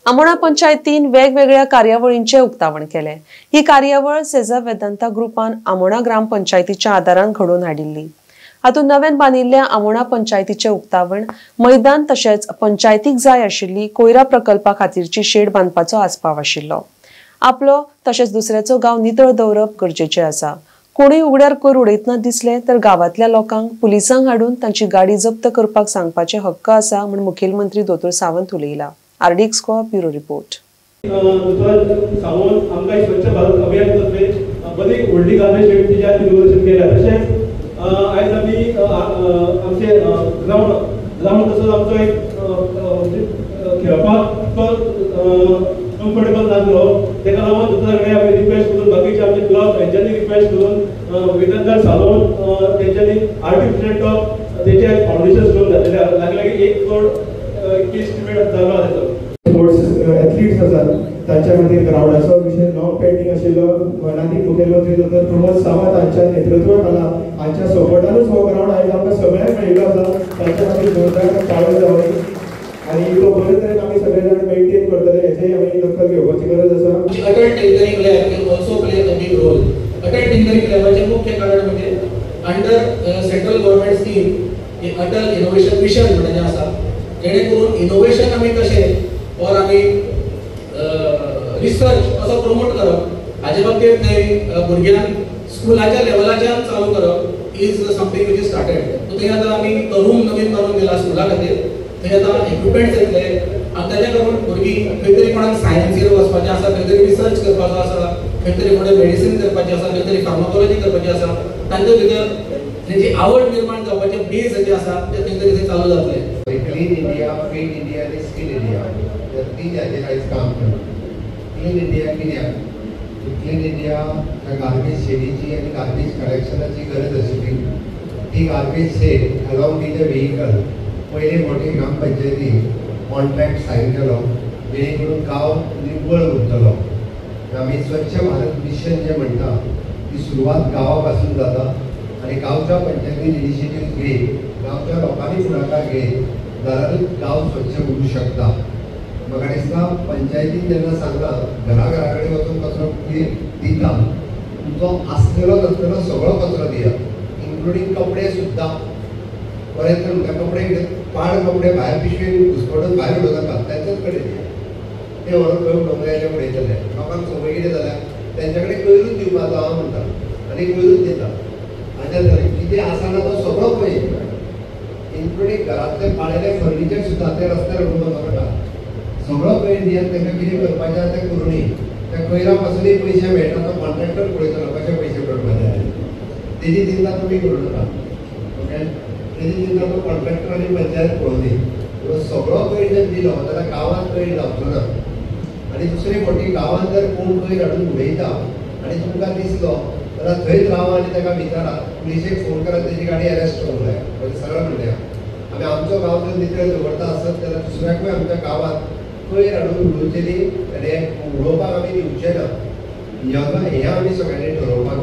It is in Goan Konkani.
आमोणा पंचायतीन वेगवेगळ्या कार्यावळींचे उक्तावण केले. ही कार्यावळ सेझा वेदांता ग्रुपान आमोणा ग्रामपंचायतीच्या आदारान घडोवन हाडिल्ली. हातूंत नव्यान बांदिल्ल्या आमोणा पंचायतीचे उक्तावण, मैदान तशेंच पंचायतीक जाय आशिल्ली कोयरा प्रकल्पा खातीरची शेड बांदपाचो आस्पाव आशिल्लो. आपलो तशेंच दुसऱ्याचो गांव नितळ दवरप गरजेचें आसा. कोणूय उगड्यार कोयर उडयतना दिसले तर गांवांतल्या लोकांक पुलिसांक हाडून तांची गाडी जप्त करपाक सांगपाचे हक्क आसा म्हूण मुखेलमंत्री दोतोर सावंत उलयला. RDX Goa bureau report. Sawant आमकां स्वच्छ भारत अभियान तर्फे बरी व्हडली गार्बेज शेड तिच्या इनॉग्रेशन केल्या. तशेंच आयज आमी आमचे ग्रावंड तसोच आमचो एक खेळपाक कम्फर्टेबल नासलो, ताका लागून दोतोरा कडेन आमी रिक्वेस्ट करून बाकीचे आमचे क्लब हेंच्यांनी रिक्वेस्ट करून वेदांत सालोवन तेंच्यांनी आर्टिफिशियल टॉप तेचे फावंडेशन स्टोन घातलेले लागीं लागीं 1 करोड एस्टिमेट जालो आसा तेचो. स्पोर्ट्स एथलीट्स आसात तांच्या खातीर ग्रावंडाचो विशय लॉंग पेंडींग आशिल्लो. मानादीक मुखेलमंत्री दोतोर प्रमोद सावंत हांच्या नेतृत्वा खाला हांच्या सपोर्टानूच हो ग्रावंड आयज आमकां सगळ्यांक मेळिल्लो आसा. तांच्या खातीर जोरदार टाळयो जावनी आनी तो बरे तरेन आमी सगळे जाण मेंटेन करतले हेचेय आमी दखल घेवपाची गरज आसा. Atal tinkering lab will also play a big role. Atal tinkering लॅबाचें मुख्य कारण म्हणजे under central government scheme Atal innovation mission म्हणजें आसा, जेणे करून इनोव्हेशन आमी कशें और आमी रिसर्च कसो प्रमोट करप हाजे बाबतींत थंय भुरग्यांक स्कुलाच्या लेवलाच्यान चालू करप is something which is started. So थंय आतां आमी रूम नवीन करून दिला स्कुला खातीर, थंय आतां इक्विपमेंट्स येतले आनी ताच्या करून भुरगीं खंय तरी कोणाक सायन्सीर वचपाचें आसा, खंय तरी रिसर्च करपाचो आसा, खंय तरी फुडें मेडिसीन करपाचें आसा, खंय तरी फार्माकोलॉजी करपाची आसा, तांचे भितर तेंची आवड निर्माण जावपाचें बेज जें आसा तें खंय तरी थंय चालू जातलें. क्लीन इंडिया, फिट इंडिया आनी स्कील इंडिया ह्या 3 हाचेर आयज काम केलां. क्लीन इंडिया कित्याक? क्लीन इंडिया ह्या गार्बेज शेडीची आनी गार्बेज कलेक्शनाची गरज आशिल्ली. ती garbage shed along with a vehicle पयले मोठी ग्रामपंचायतीन कॉन्ट्रॅक्ट सायन केलो, जेणे करून गांव निवळ उरतलो. आमी स्वच्छ भारत मिशन जें म्हणटा ती सुरवात गांवा पासून जाता आनी गांवच्या पंचायतीन इनिशिएटीव घेत, गांवच्या लोकांनी फुडाकार घेत जाल्यारूच गांव स्वच्छ उरूंक शकता. म्हाका दिसता पंचायतीन जेन्ना सांगलां घरा घरा कडेन वचून कचरो दिता, तुमचो आसलेलो नासलेलो सगळो कचरो दियात, इन्क्लुडींग कपडे सुद्दां. बरें तर म्हणटा कपडे पाड कपडे भायर पिशवेन घुसपटून भायर उडोवं नाका, तांच्याच कडेन दिया. ते व्हरून खंय उडोवंक जाय ते उडयतले. लोकांक संवय कितें जाल्या तेंच्या कडेन कयरूच दिवपाचो हांव म्हणटा आनी कयरूच दिता. आनी कितें आसा ना तो सगळो पयर, इन्क्लुडींग घरांतले पाळेले फर्निचर सुद्दां ते रस्त्यार उडोवंक वचनाका, सगळो कयर दियात. तांकां कितें करपाचें आसा तें करुनी. त्या कयरा पासुनूय पयशे मेळटा, तो कॉन्ट्रॅक्टर पळयतलो कशे पयशे मेळपाचे तेजी चिंता तुमी करूं नाका. ओके, तेजी चिंता तो कॉन्ट्रॅक्टर आनी पंचायत पळोवनी. सगळो कयर जर दिलो जाल्यार गांवांत कयर जावचो ना. आनी दुसरी फावटी गांवांत जर कोण कयर हाडून उडयता आनी तुमकां दिसलो जाल्यार थंयच रावा आनी ताका विचारा, पुलिशेक फोन करात, तेजी गाडी अरेस्ट करूंक जाय. म्हणजे सरळ म्हणया आमी आमचो गांव जर नितळ दवरता आसत जाल्यार दुसऱ्याकूय आमच्या गांवांत कयर हाडून उडोवचेली आनी उडोवपाक आमी दिवचे ना. हें आमी सगळ्यांनी ठरोवपाक जाय.